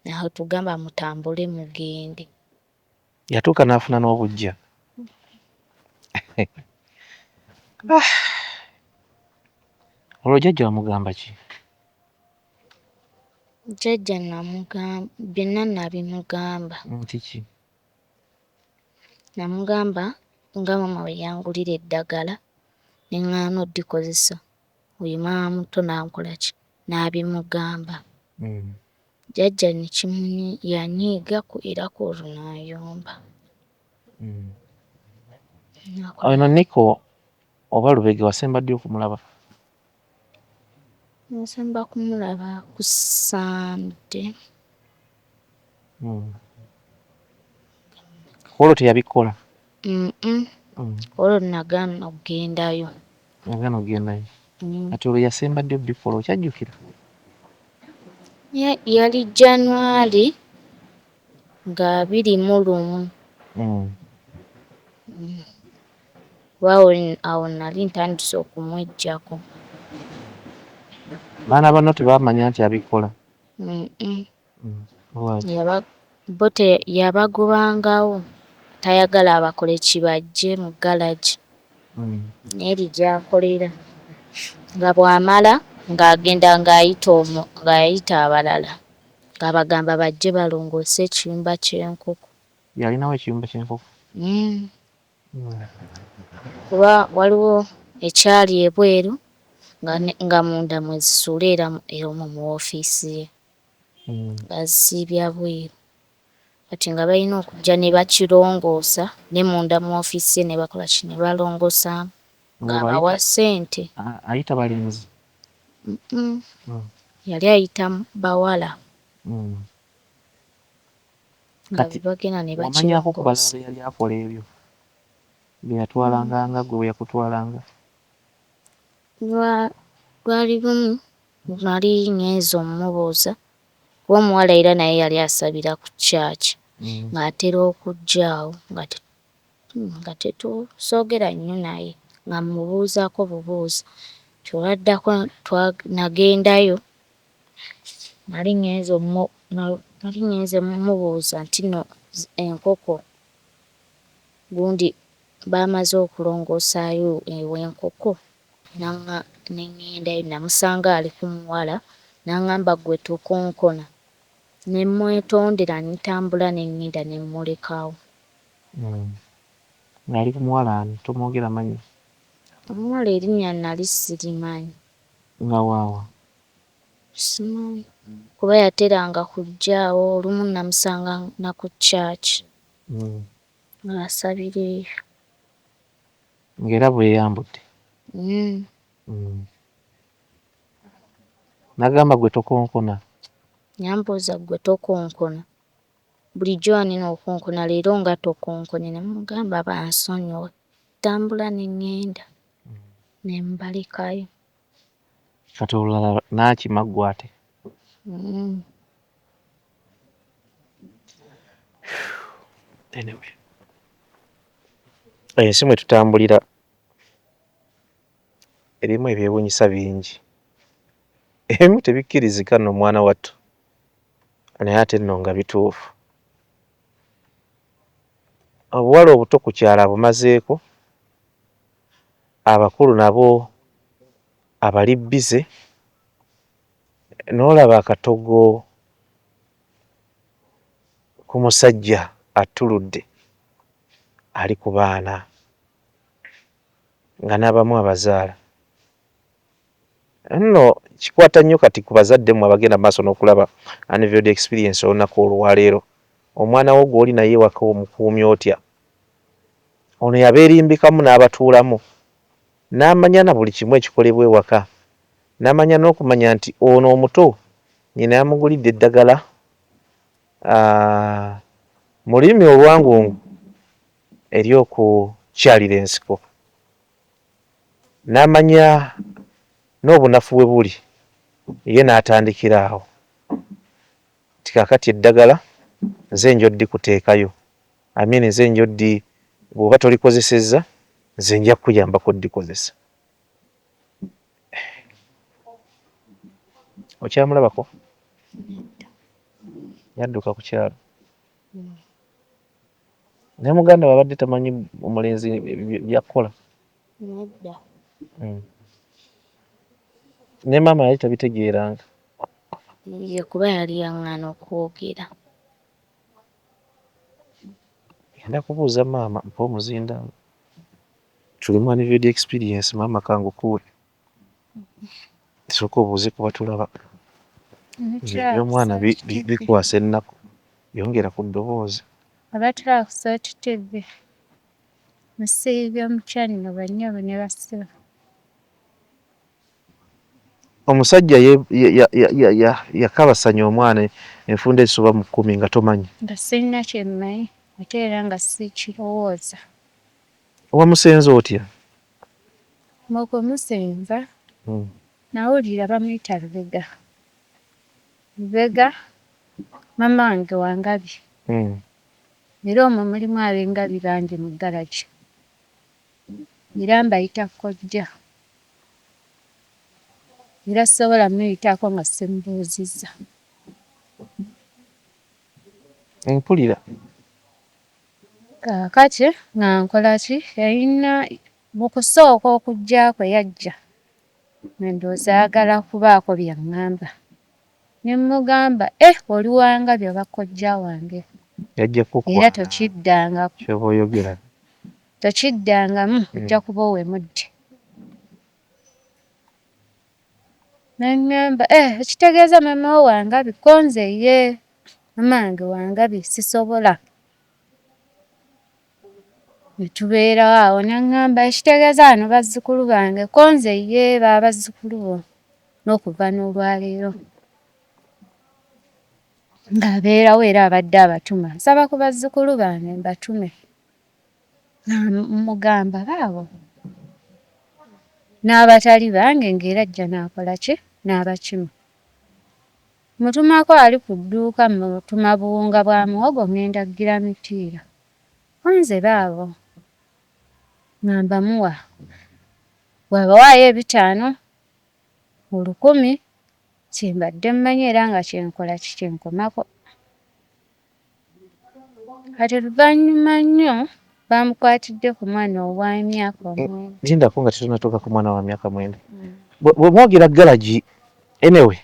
N'atugamba mutambule mugende. Yatuuka n'afuna n'obuggya. Olwo jjajja wamugamba ki? Jjajja namugamba byonna nabimugamba. Nti ki? Namugamba nga maama bwe yangulira eddagala ne ŋŋaana oddikozesa. Oyo maama muto n'ankola ki, n'abimugamba. Jjajja ne yanyiiga era kw'olwo n'ayomba. Ono Nico oba Lubega wasemba ddi okumulaba? Nsemba kumulaba ku Ssande. Ku olwo teyabikola? Olwo nagaana okgendayo. Wagaana okgendayo. Kati olwo yasemba ddi obikola, okyajjukira? Yali January nga 21. Kuba awo nali ntandise okumweggyako. Baana banno tebamanya nti abikola? Mm. Lwaki? Bo yabagobangawo tayagala abakole kibajje mu galagi n'eri gy'akolera nga bw'amala ng'agenda ng'ayita omu ng'ayita abalala ng'abagamba bajje balongoose ekiyumba ky'enkoko. Yalinawo ekiyumba ky'enkoko? Mm. Kuba waliwo ekyali ebweru nga munda mwe zisuula era omwo mu woofiisi ye. Ng'azisiibya bweru. Kati nga balina okujja ne bakirongoosa ne munda mu woofiisi ye ne bakola ki ne balongoosaamu ng'abawa ssente. Ayita balenzi? Mm. Yali ayita bawala. Nga Kati bagenda ne wamanyako ku balala bakirongoosa. be yali akola ebyo? Be yatwalanga nga ggwe bwe yakutwalanga? Lwali lumu nali ngenze ommubuuza kuba omuwala era naye yali asabira ku church ng'atera okujja awo nga tetusoogera nnyo naye nga mmubuuzaako bubuuza. Nti olwaddako nagendayo nali ngenze mmubuuza nti nno enkoko gundi baamaze okulongoosaayo ew'enkoko ne ŋŋendayo namusanga ali ku muwala n'aŋŋamba ggwe tokonkona. Ne mmwetondera ne ntambula ne ŋŋenda ne mmulekawo. Ng'ali ku muwala ani? Tomwogera mannya. Omuwala erinnya nali sirimanyi. Nga waawa? Simanyi kuba yateranga kujja awo olumu namusanga na ku church ng'asabira eyo. Ng'era bweyambudde? Mm. N'agamba ggwe tokonkona? Yambuuza ggwe tokonkona. Bulijjo wanene okonkona leero nga tokonkonye ne mmugamba bansonyiwe. Ntambula ne ŋŋenda ne mbalekayo. Kati olulala n'akima ggwe ate? Mm. Anyway. Ensi mwe tutambulira erimu ebyewuunyisa bingi. Ebimu tebikkirizika nno mwana wattu naye ate nno nga bituufu. Obuwala obuto ku kyalo abumazeeko, abakulu nabo abali bbize n'olaba akatogo ku musajja attuludde ali ku baana nga n'abamu abazaala. Nno kikwata nnyo kati ku bazadde mmwe abagenda mu maaso n'okulaba Unveiled Experience olunaku olwaleero. Omwana wo gw'oli naye ewaka omukuumye otya? Ono yabeerimbikamu n'abatuulamu n'amanya na buli kimu ekikolebwa ewaka n'amanya n'okumanya nti ono omuto nnyina yamugulidde eddagala mu lulimi olwangungu ery'okukyalira ensiko n'amanya n'obunafu we buli ye n'atandikira awo nti kaakati eddagala nze nja oddikuteekayo, I mean nze nja oddi bw'oba tolikozesezza nze nja kukuyambako oddikozesa. Okyamulabako? Yadduka ku kyalo. Naye muganda we abadde tamanyi omulenzi by'akukola? Nedda. Ne maama yali tabitegeeranga? Ye kuba yali yaŋŋaana okwogera. Ngenda kubuuza maama mpa omuzindaalo. Tuli mu Unveiled Experience maama kangukuwe. Sooka obuuze kuba tulaba. Eby'omwana bikwasa ennaku. Yongera ku ddoboozi. Abatulaba ku Salt TV, musiibye mutya nno bannyabo ne bassebo. Omusajja yakabasanya omwana enfunda ezisoba mu kkumi nga tomanyi? Nga sirina kye mmanyi ate era nga sikirowooza. Wamusenza otya? Mu kumusenza nawulira bamuyita Lubega. Lubega maama wange wa Ngabi era omwo mulimu ab'engabi bangi mu ggalagi era mbayita kkojja. Era sisobola muyitako nga simubuuzizza. Mpulira. Kaakati nga nkola ki? Yalina mu kusooka okujja kwe yajja nga ndowooza ayagala kubaako by'aŋŋamba. Ne mmugamba eh oli wa Ngabi oba kojja wange. Yajja kukwana. Era tokiddangako. Ky'oba oyogera. Tokiddangamu ojja kuba owemudde. N'aŋŋamba eh ekitegeeza maama wo wa Ngabi ko nze ye maama wange wa Ngabi sisobola. Ne tubeerawo awo n'aŋŋamba ekitegeeza bano bazzukulu bange ko nze ye baba bazzukulu bo n'okuva n'olwaleero. Ng'abeerawo era abadde abatuma nsaba ku bazzukulu bange mbatume. Nga mmugamba baabo n'abatali bange ng'era ajja n'akola ki n'abakima. Mutumako ali ku dduuka mutuma buwunga bwa muwogo ŋŋenda kugula mipiira. Ko nze baabo nga mbamuwa bw'abawaayo ebitaano, olukumi kye mbadde mmanyi era nga kye nkola ki kye nkomako. Kati luvannyuma nnyo baamukwatidde ku mwana ow'emyaka omwenda. Lindako nga tetunnatuuka ku mwana wa myaka mwenda. Bwe mwogera galagi anyway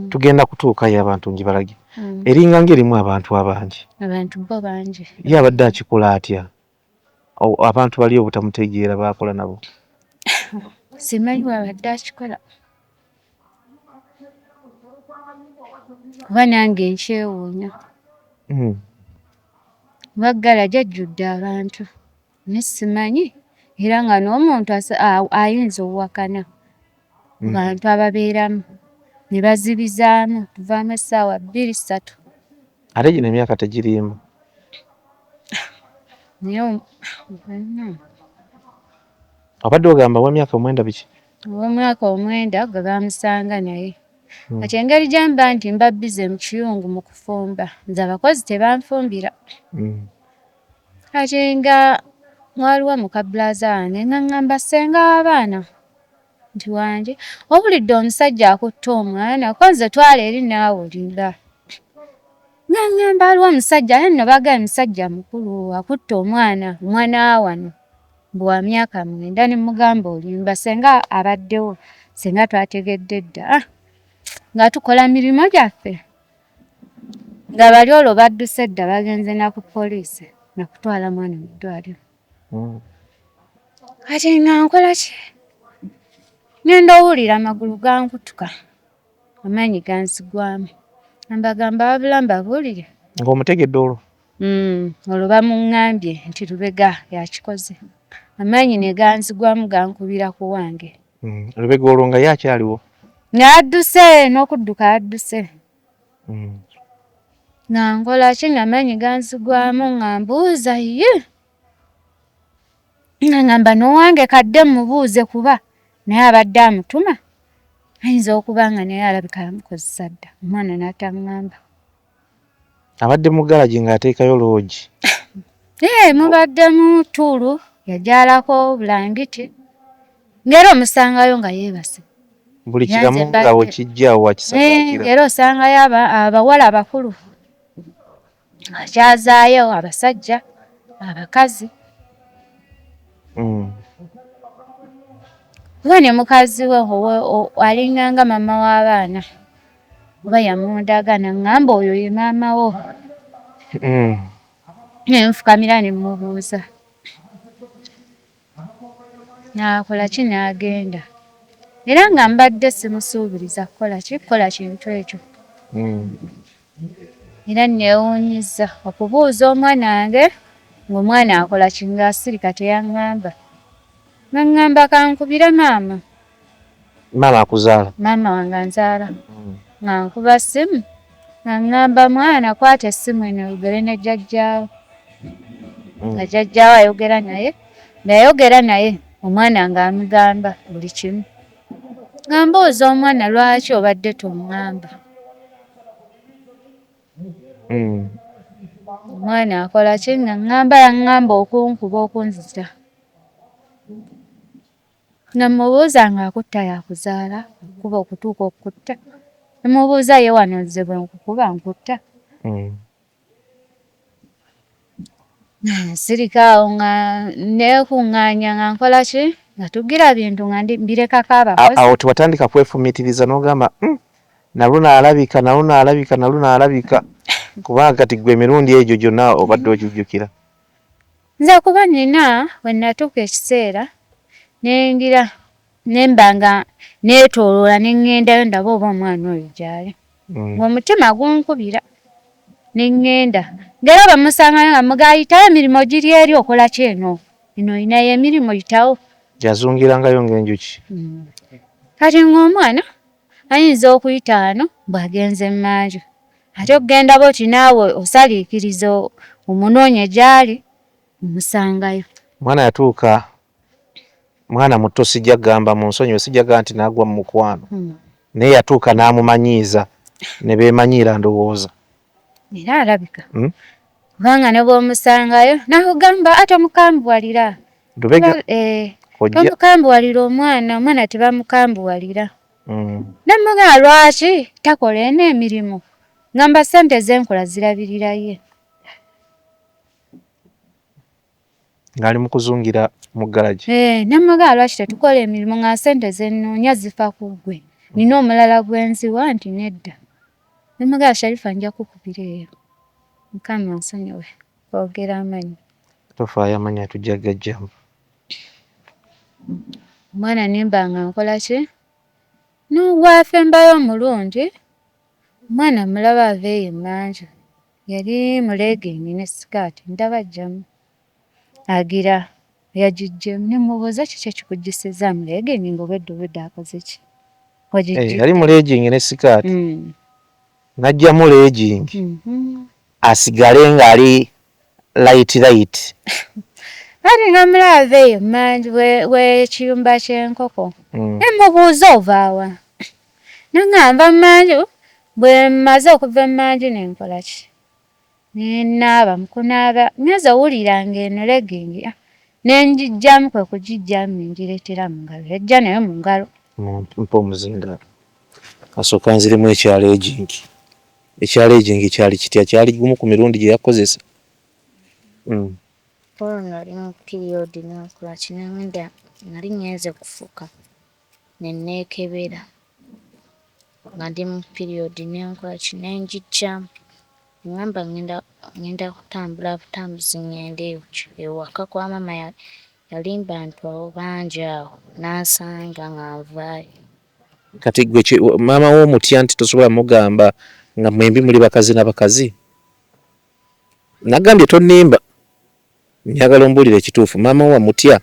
tugenda kutuukayo abantu ngibalage. Eringa ng'erimu abantu abangi. Abantu bo bangi. Ye abadde akikola atya? Abantu bali obutamutegeera baakola nabo. Simanyi bw'abadde akikola. Kuba nange nkyewuunya. Kuba galagi ejjudde abantu naye simanyi era nga n'omuntu ayinza owakana ku bantu ababeeramu ne bazibizaamu tuvaamu essaawa bbiri ssatu. Ate gino emyaka tegirimba. Naye Obadde ogamba ow'emyaka omwenda biki? Ow'omwaka omwenda gwe baamusanga naye. Kati engeri gye mba nti mba busy mu kiyungu mu kufumba nze abakozi tebanfumbira. Kati nga waliwo muka bbulaaza wange ng'aŋŋamba ssenga w'abaana nti wangi owulidde omusajja akutte omwana ko nze twala eri naawe olimba. Ng'aŋŋamba waliwo omusajja naye nno baagambye musajja mukulu akutte omwana, omwana wa wano mbu wa myaka mwenda ne mmugamba olimba ssenga abaddewo ssenga twategedde dda ah nga tukola mirimu gyaffe nga bali olwo badduse dda bagenze na ku poliisi na kutwala mwana mu ddwaliro. Kati nga nkola ki? Ŋŋenda owulira amagulu gankutuka amaanyi ganzigwamu nga mbagamba wabula mbabuulire. Ng'omutegedde olwo? Olwo bamuŋŋambye nti Lubega y'akikoze. Amaanyi ne ganzigwamu gankubira ku wange. Lubega olwo nga ye akyaliwo? Ng'adduse n'okudduka adduse. Nga nkola ki ng'amaanyi ganzigwamu nga mbuuza ye. Nga ŋŋamba n'owange kadde mmubuuze kuba naye abadde amutuma ayinza okuba nga naye alabika yamukozesa dda omwana n'ataŋŋamba. Abadde mu galagi ng'ateekayo loogi. Ee mubaddemu ttuulu yagyalako bulangiti ng'era omusangayo nga yeebase. Buli kiramu nga wekijja awo wakisagaakira. Era osangayo abawala abakulu akyazaayo abasajja abakazi. Kuba ne mukazi we alinganga maama w'abaana oba yamundaga n'aŋŋamba oyo ye maama wo. Ne nfukamira ne mmubuuza. N'akola ki n'agenda. Era nga mbadde simusuubiriza kukola ki kukola kintu ekyo. Era nneewuunyizza okubuuza omwana wange ng'omwana akola ki ng'asirika teyaŋŋamba. N'aŋŋamba kankubire maama. Maama akuzaala? Maama wange anzaala. Nga nkuba ssimu ng'aŋŋamba mwana kwata essimu eno oyogere ne jjajjaawo. Nga jjajjaawo ayogera naye, ng'ayogera naye omwana ng'amugamba buli kimu. Nga mbuuza omwana lwaki obadde toŋŋamba? Omwana akola ki? Ng'aŋŋamba yaŋŋamba okunkuba okunzita. Nga mmubuuza ng'akutta yakuzaala okuba okutuuka okutta. Ne mubuuza ye wano nze bwe nkukuba nkutta. Nsirika awo nga neekuŋŋaanya nga nkola ki nga tugira bintu nga mbirekako abakozi. Awo tewatandika kwefumiitiriza n'ogamba hmm, naluno alabika naluno alabika naluno alabika kubanga kati gwe emirundi egyo gyonna obadde okijjukira. Nze kuba nina we natuuka ekiseera nengira nemba nga neetooloola ne ŋŋendayo ndabe oba omwana oyo gyali mm. ng'omutima gunkubira ne ŋŋenda ng'era bwe musangayo nga mugamba yitawo emirimu giri eri okola ki eno eno olinayo emirimu yitawo. Yazungirangayo ng'enjuki. Mm. Kati ng'omwana ayinza okuyita wano mbu agenze mmanju ate okugenda bwoti naawe osaliikiriza omunoonye gy'ali omusangayo. Omwana yatuuka mwana muto sijja kugamba mu nsonyiwe sijja kugamba nti n'agwa mu mukwano hmm. naye yatuuka n'amumanyiiza ne beemanyiira ndowooza era alabika hmm? kubanga ne bw'omusangayo nakugamba ate omukambuwalira Lubega eh, tomukambuwalira omwana omwana tebamukambuwalira hmm. Namugamba lwaki takola eno emirimu ngamba sente zenkola zirabirira ye ng'ali mu kuzungira mu galagi eh, namugamba lwaki tetukola emirimu nga sente zenoonya zifa ku ggwe nina omulala gwenziwa nti nedda namugamba Sharifa nja kukubira eyo Mukama ansonyiwe kwogera amannya. Tofaayo amannya tujja gajjamu. Omwana nemba nga nkola ki nogwafembayo omulundi omwana mulaba ava eyo emanju yali mu legging ne sikaati ndaba ajjamu agira yagiggyemu nemubuuza kiki ekikuggisizza mu legging nga obwedda obwedda akoze ki eh, yali mu legging ne sikaati mm. Najjamu legging mm-hmm. asigale ng'ali light light. Kati nga mulaba eyo manju w'ekiyumba ky'enkoko mm. ne mubuuza ovaawa nangamba manju bwe mmaze okuva emanju ne nkola ki ne naaba mu kunaaba ngenze owulira ng'eno legging ah, ne ngijjamu kwe kugiggyamu ne ngireetera mu ngalo yajja nayo mu ngalo. Mpa omuzindaalo kasooka nziremu ekya legging. Ekya legging kyali kitya? Kyali gumu ku mirundi gye yakozesa? Mm. Olwo nali mu period nenkola ki nengenda nali ngenze kufuka neneekebera nga ndi mu period nenkola ki nenjijjamu nengamba ngenda ngenda kutambula butambuzi ngende ewaka kuba maama yalimba nti awo bangi awo nansanga nga nvaayo. Kati gwe maama wo omutya nti tosobola mugamba nga mwembi muli bakazi na bakazi? Nagambye tonimba, njagala ombuulire ekituufu. Maama wo wamutya?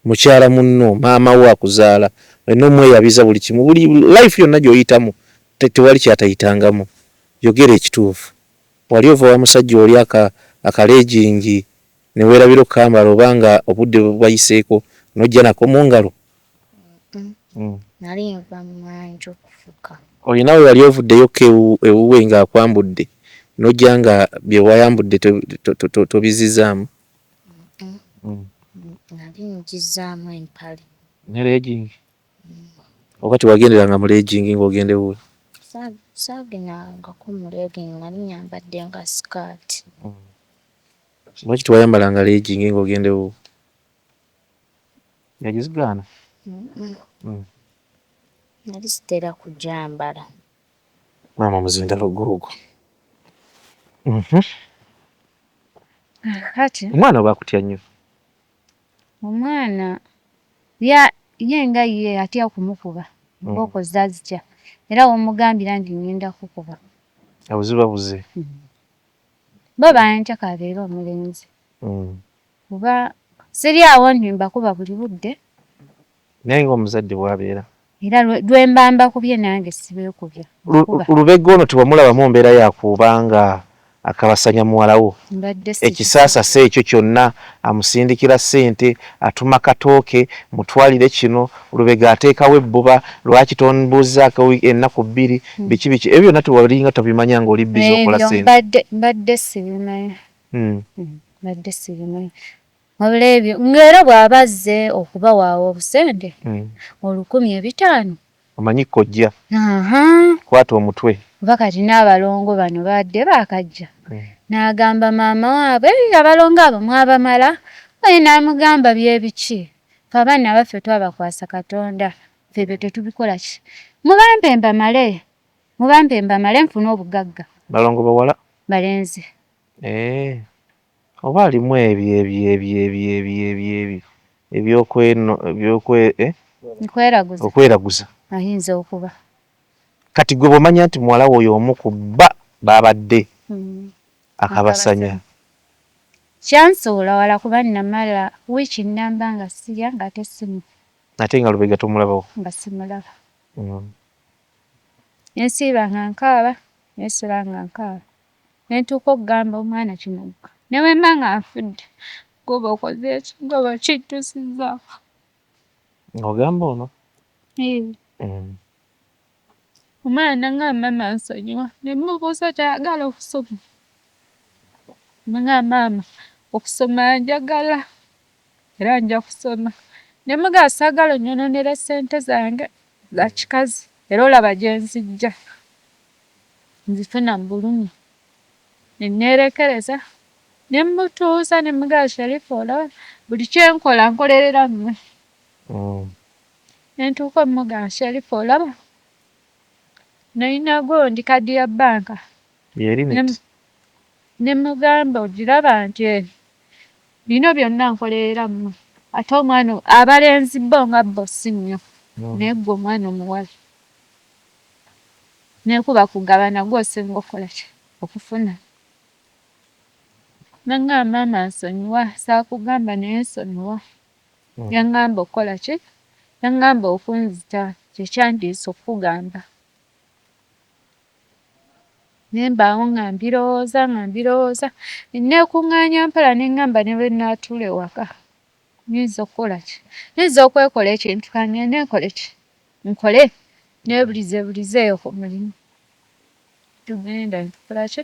Mukyala munno, maama wo akuzaala, olina omweyabiza buli kimu, buli life yonna gy'oyitamu tewali kyatayitangamu. Yogera ekituufu. Wali ova wa musajja oli aka akaleegingi ne weerabira okukambala oba nga obudde bubayiseeko n'ojja nako mu ngalo? Mm. Nali nva mmanju kufuka. Olina we wali ovuddeyokko ewuwe ng'akwambudde n'ojja nga bye wayambudde tobizzizaamu? Mm. Nali ngizzaamu empale. Ne leegingi? Mm. Oba tewagenderanga mu leegingi ng'ogenda ewuwe? Saagendangako mu leegingi nali nyambadde nga sikaati. Mm. Lwaki tewayambalanga leegingi ng'ogenda ewuwe? Yagizigaana? Mm. Nali sitera kugyambala. Maama omuzindalo guugwo. Mhm. Kati omwana oba akutya nnyo? Omwana ya ye nga ye atya okumukuba mm. embooko zazitya era womugambira nti ngenda kukuba abuziba buze mm. Bo bantya kabeere omulenzi mm. Kuba siri awo nti mbakuba buli budde. Naye ng'omuzadde bw'abeera. Era lwe mba mbakubye nange sibeekubya. Lubega ono tewamulabamu mbeera ya kuba nga akabasanya muwala wo. Ekisaasasa ekyo kyonna amusindikira ssente, atuma katooke, mutwalire kino, Lubega ateekawo ebbuba, lwaki tombuuzzaako ennaku bbiri, hmm. biki biki. Ebyo byonna tewalinga tobimanya ng'oli bbizi okola ssente. Mbadde sibimanyi. Hmm. Mbadde sibimanyi. Wabula ebyo ng'era bw'aba azze okubawaawo obusente olukumi ebitaano. Omanyi kojja. Kwata omutwe. Kuba kati n'abalongo bano babadde baakajja. N'agamba maama waabwe, abalongo abo mwabamala? Oye n'amugamba bye biki? Ffe abaana abaffe twabakwasa Katonda, ffe ebyo tetubikola ki? Mubampe mbamale, mubampe mbamale nfune obugagga. Balongo bawala? Balenzi. Eh. Oba alimu ebyo ebyo ebyo ebyo ebyo ebyo ebyo ebyokweno ebyokwe eh? Okweraguza. Okweraguza. Ayinza okuba. Kati gwe bw'omanya nti muwala wo y'omu ku bba baabadde akabasanya. Kyansuula wala kuba namala wiiki nnamba nga sirya ng'ate simu. Ate nga Lubega tomulabawo? Nga simulaba. Ne nsiiba nga nkaaba, ne nsula nga nkaaba. Ne ntuuka okugamba omwana kino ne bwe mba nga nfudde ggwe oba okoze ki, ggwe oba okintuusizzaako. Ng'ogamba ono? Ee. Omwana n'angamba maama nsonyiwa, ne mmubuuza toyagala okusoma? Nangamba maama okusoma njagala era nja kusoma. Ne mmugamba saagala onnyonoonere ssente zange za kikazi era olaba gye nzijja nzifuna mu bulumi. Ne neerekereza ne mmutuuza ne mmugamba Sharifa olaba buli kye nkola nkolerera mmwe. Ne ntuuka ommugamba Sharifa olaba nalina gundi kkaadi ya bbanka. Ne mmugamba ogiraba nti bino byonna nkolerera mmwe ate omwana abalenzi bo nga bo si nnyo naye ggwe omwana omuwala nekuba kugabana ggwe osinga okukola ki okufuna. Nangamba maama nsonyiwa saakugamba naye nsonyiwa. Yangamba okukola ki? Yangamba okunzita kye kyantiisa okukugamba. Ne mbaawo nga mbirowooza nga mbirowooza ne neekuŋŋaanya mpola ne ŋŋamba ne bwe nnaatuula ewaka nnyinza okukola ki? Nnyinza okwekola ekintu ka ŋŋende nkole ki? Nkole neebulizeebulizeeyo ku mulimu. Tugenda ne tukola ki?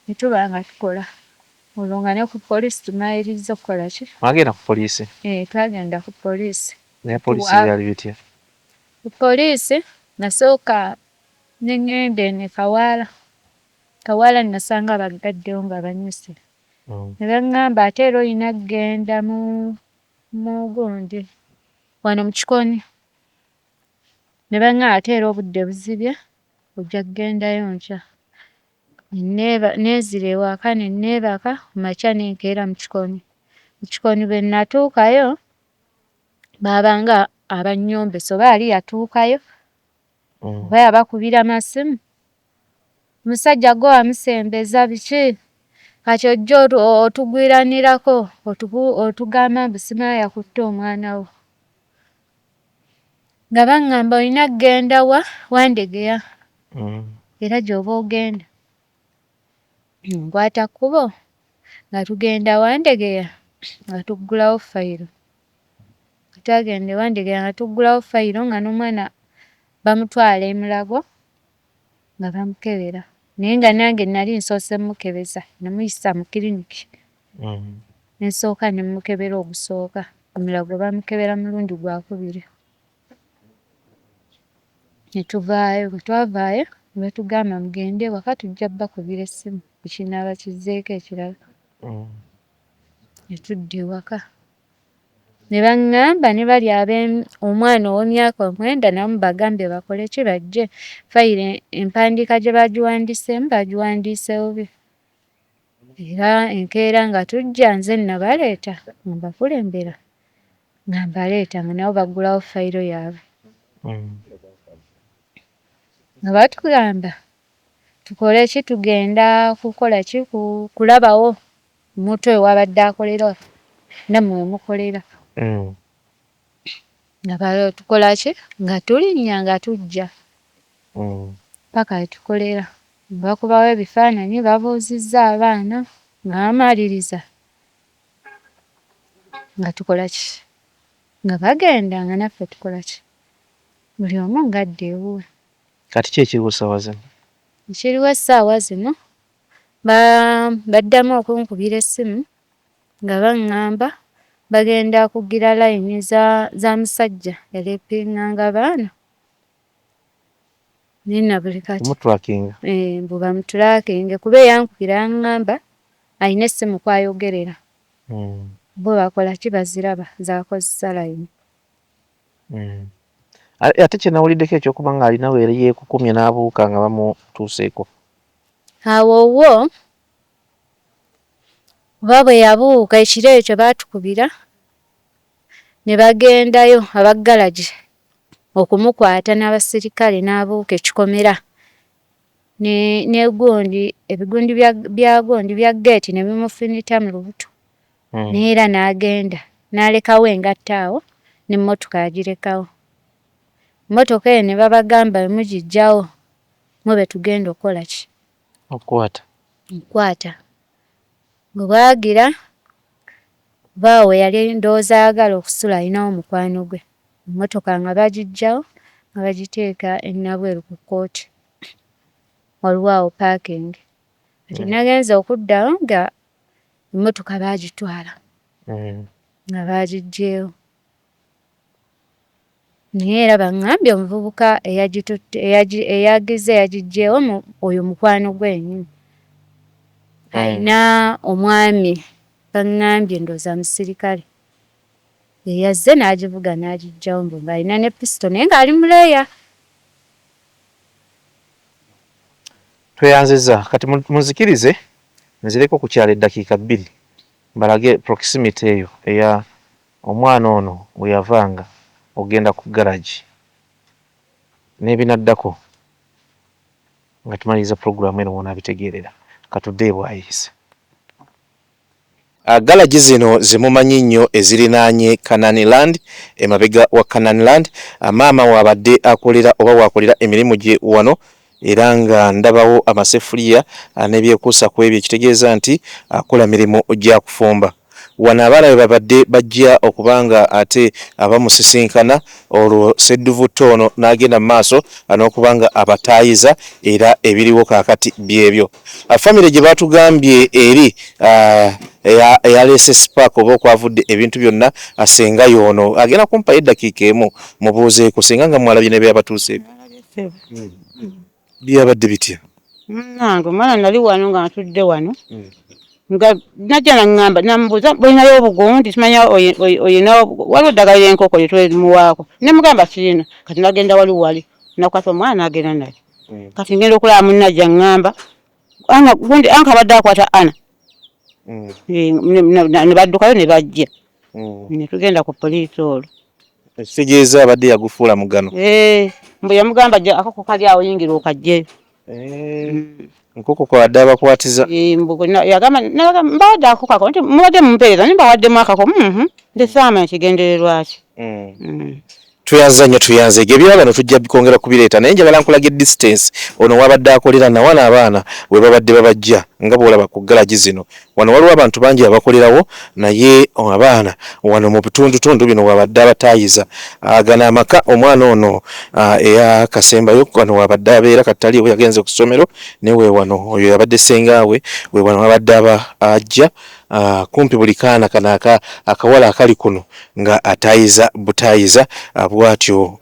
Ne tuba nga tukola. Olwo nga ne ku poliisi tumalirizza okukola ki? Mwagenda ku poliisi? Ee, twagenda ku poliisi. Naye poliisi byali bitya? Ku poliisi nasooka ne ŋŋenda eno e Kawaala. Kawaala nasanga baggaddewo nga bannyuse. Ne baŋŋamba ate era olina kugenda mu mu gundi wano mu Kikoni. Ne baŋŋamba ate era obudde buzibye ojja kugendayo nkya. Ne nzira ewaka ne neebaka ku makya ne nkeera mu Kikoni. Mu Kikoni bwe natuukayo baabanga abannyombesa oba yali yatuukayo oba yabakubira masimu, omusajja gwe wamusembeza biki kati ojja otugwiranirako otugamba mbu simanyi yakutte omwana wo. Nga baŋŋamba olina kugenda wa? Wandegeya era gy'oba ogenda. Nkwata kkubo nga tugenda Wandegeya nga tuggulawo fayiro. Twagenda e Wandegeya nga tuggulawo fayiro nga n'omwana bamutwala e Mulago nga bamukebera naye nga nange nali nsoose mmukebeza namuyisa mu kiriniki ne nsooka ne mmukebera ogusooka, e Mulago baamukebera mulundi gwakubiri. Ne tuvaayo, bwe twavaayo ne batugamba mugende ewaka tujja bbakubira essimu ekinaaba kizzeeko ekirala. Ne tudda ewaka. Ne baŋŋamba ne bali omwana ow'emyaka omwenda nabo mubagambe bakole ki bajje fayiro empandiika gye baagiwandiiseemu baagiwandiise bubi. Era enkeera nga tujja nze nabaleeta nga mbakulembera nga mbaleeta nga nabo baggulawo fayiro yaabwe. Nga batugamba tukole ki tugenda kukola ki kulabawo omuntu oyo w'abadde akolera nammwe we mukolera. Nga tukola ki nga tulinnya nga tujja ppaka we tukolera. Bakubawo ebifaananyi babuuzizza abaana nga bamaliriza nga tukola ki nga bagenda nga naffe tukola ki buli omu ng'adda ewuwe. Kati ki ekiriwo essaawa zino? Ekiriwo essaawa zino baddamu okunkubira essimu nga baŋŋamba Bagenda kugira layini za musajja yarepinganga abaana naye nabuli kati mbu bamutulakinge kuba eyankubira yaŋŋamba alina essimu kwayogerera bo bakola ki baziraba zakozesa layini. Ate kye nawuliddeko ekyokuba nga alina we yeekukumye n'abuuka nga bamutuuseeko. Awo wo kuba bwe yabuuka ekiro ekyo baatukubira ne bagendayo aba ggalagi okumukwata n'abasirikale n'abuuka ekikomera ne gundi ebigundi bya gundi bya ggeeti ne bimufumita mu lubuto naye era n'agenda n'alekawo engatto awo n'emmotoka yagirekawo. Mmotoka eyo ne babagamba bwe mugiggyawo mmwe be tugenda okukola ki? Okukwata. Okukwata. Bwe bwagira kuba awo we yali ndowooza ayagala okusula alinawo mukwano gwe, emmotoka nga bagiggyawo nga bagiteeka e Nabweru ku kkooti waliwo awo paakingi. Kati nagenze okuddawo nga emmotoka baagitwala nga baagiggyeewo. Naye era baŋŋambye omuvubuka eyagitutte eyagize yagiggyeewo oyo mukwano gwe yennyini. Alina omwami baŋŋambye ndowooza musirikale eyazze n'agivuga n'agiggyawo mbu ng'alina ne pisito naye ng'ali mu leeya. Tweyanzizza kati munzikirize nzireko ku kyalo eddakiika bbiri mbalage proximity eyo eya omwana ono we yavanga okugenda ku garagi n'ebinaddako nga tumaliriza pulogulaamu eno w'onaabitegeerera. Katudde e Bwayiise. Galagi zino ze mumanyi nnyo ezirinaanye Canaan Land, emabega wa Canaan Land, maama w'abadde akolera oba w'akolera emirimu gye wano era nga ndabawo amaseffuliya n'ebyekuusa ku ebyo ekitegeeza nti akola mirimu gya kufumba. Wano abaana we babadde bajja okuba nga ate bamusisinkana olwo ssedduvutto ono n'agenda mu maaso n'okuba nga abataayiza era ebiriwo kaakati byebyo. Famire gye baatugambye eri eyaleese spark oba okwavudde ebintu byonna ssenga y'ono agenda kumpayo eddakiika emu mubuuzeeko ssenga nga mwalabye ne byabatuuseeko. Byabadde bitya? Munnange omwana nali wano nga ntudde wano nga najja naŋŋamba namubuuza olinayo obugundi simanya olina waliwo eddagala ly'enkoko lyetwemuwaako ne mugamba sirina kati nagenda wali wali nakwata omwana nagenda naye kati ngenda okulaba munne ajja ŋŋamba ana gundi anka abadde akwata ana ne baddukayo ne bajja ne tugenda ku poliisi olwo Ekitegeeza abadde yagufuula mugano. Eh, mbu yamugamba akako kali awo yingira okajjeyo. Eh, nkoko kwabadde abakwatiza. Eh, mbu yagamba mbawadde akako kako nti mubadde mumpeereza naye mbawaddemu akako nze saamanya kigendererwa ki. Tweyanza nnyo tweyanze ebyo ebirala bano tujja kwongera kubireeta naye njagala nkulage distance ono wabadde akolera nawana abaana we babadde babajja nga bw'olaba ku galagi zino Wano waliwo abantu bangi abakolerawo naye abaana wano mu bitundutundu bino wabadde abataayiza. Gano amaka omwana ono eyakasembayo wano wabadde abeera kati taliiwo yagenze ku ssomero naye we wano oyo yabadde ssengaawe we wano wabadde aba ajja kumpi buli kaana kano akawala akali kuno nga ataayiza butaayiza bwatyo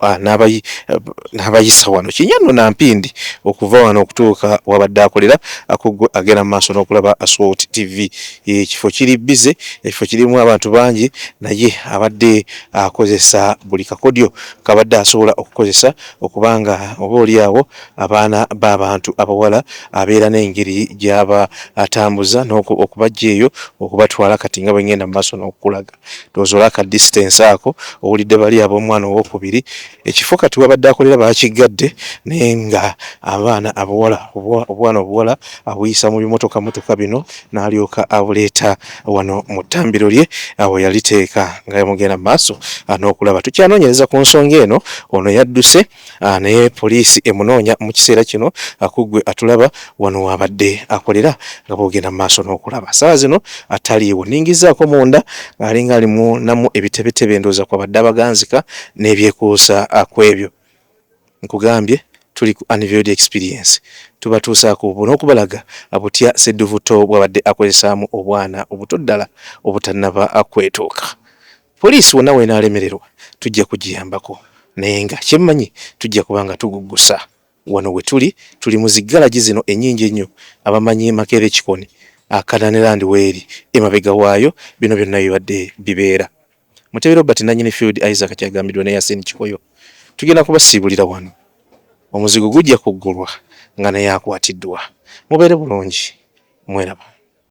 n'abayisa wano kinya nno na mpindi okuva wano okutuuka wabadde akolera akugwe agenda mu maaso n'okulaba Salt TV. Ekifo kiri bize, ekifo kirimu abantu bangi naye abadde akozesa buli kakodyo kabadde asobola okukozesa okuba nga oba oli awo abaana b'abantu abawala abeera n'engeri gy'aba atambuza okubaggya eyo okubatwala kati nga bwe ngenda mu maaso n'okukulaga. Ndowooza olaba ka distance ako, owulidde bali ab'omwana owokubiri. Ekifo kati wabadde akolera baakiggadde naye nga abaana abawala obwana obuwala abuyisa mu bimotoka motoka bino n'alyoka abuleeta wano mu ttambiro lye we yaliteeka nga mugenda mu maaso n'okulaba. Tukyanoonyereza ku nsonga eno, ono yadduse naye poliisi emunoonya mu kiseera kino ku ggwe atulaba wano w'abadde akolera nga bw'ogenda mu maaso n'okulaba. Ssaawa zino ataliiwo. Nningizaako munda ng'alinga alimu namu ebitebetebe ndowooza kw'abadde abaganzika n'ebyekuusa kw'ebyo. Nkugambye tuli ku Unveiled Experience tubatuusaako n'okubalaga butya ssedduvutto bw'abadde akozesaamu obwana obuto ddala obutannaba kwetuuka. Poliisi wonna w'enaalemererwa tujja kugiyambako naye nga kye mmanyi tujja kuba nga tuguggusa. Wano we tuli, tuli mu zi ggalagi zino ennyingi ennyo abamanyi Makerere Kikoni, Canaan Land weeri emabega waayo bino byonna bibadde bibeera. Mutebi Robert nannyini field Isaac Kyagambiddwa ne Yasin Kikoyo tugenda kubasiibulira wano. Omuzigo gujja kuggulwa nga naye akwatiddwa. Mubeere bulungi mweraba.